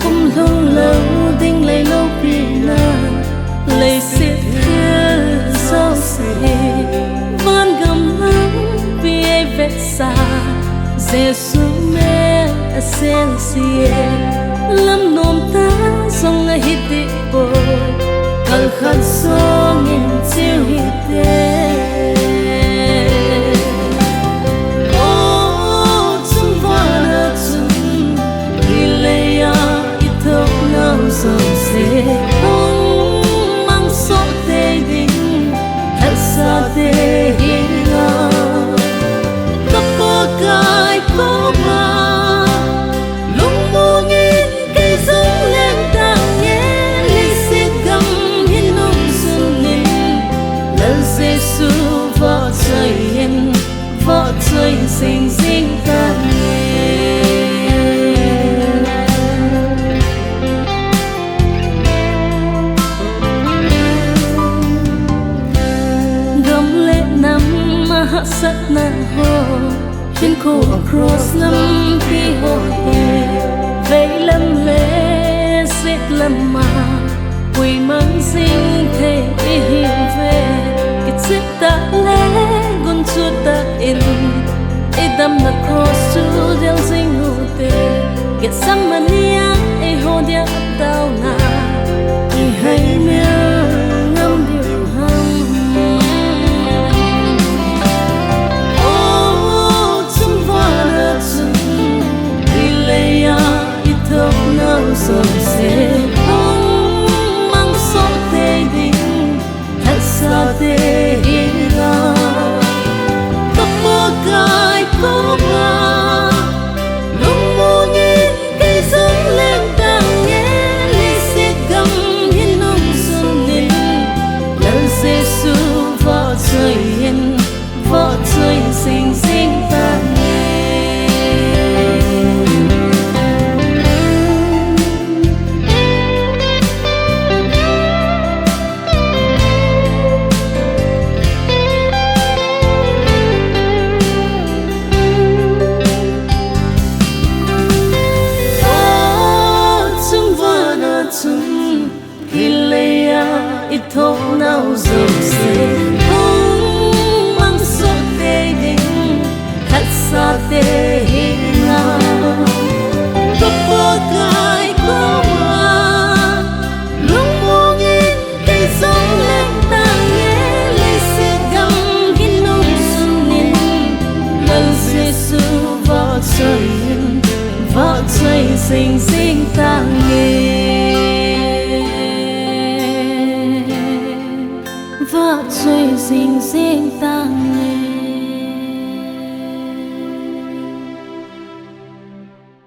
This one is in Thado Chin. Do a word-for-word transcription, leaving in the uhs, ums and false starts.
Kumlhung lou ding lei loupina, leiset thil jouse, van gam lampi eivetsah Jesu mel a selse. Lam nomtah jong ahi dehpoi, kalkhat jong in cheu hite. O chungvana chun, hileia ithoh nau jouse, hung mangsoh tei ding lhatsate hi ngai. Ka Pakai koma lungmong in kei jong leng tange, leiset gam hi nungsun in, Lal Jesu vahchoi in, vahchoi jing jing tange. Gam le nam a hahsatna ho, hinkho a cross lampi ho hi, veilam le setlam a puimang jing thei ihiuve. Kicheh tah le gunchu tah in, idamna cross chu del jing ute. Gethsemane a eiho dia ataona, ihei mil ngam diu ham? O chungvana chun, hileia ithoh nau jouse, hung mangsoh tei ding lhatsate hi ngai. Ka Pakai koma lungmong in kei jong leng tange, leiset gam hi nungsun in, Lal Jesu vahchoi in, vahchoi jing jing tange. O chungvana chun, hileia ithoh nau jouse,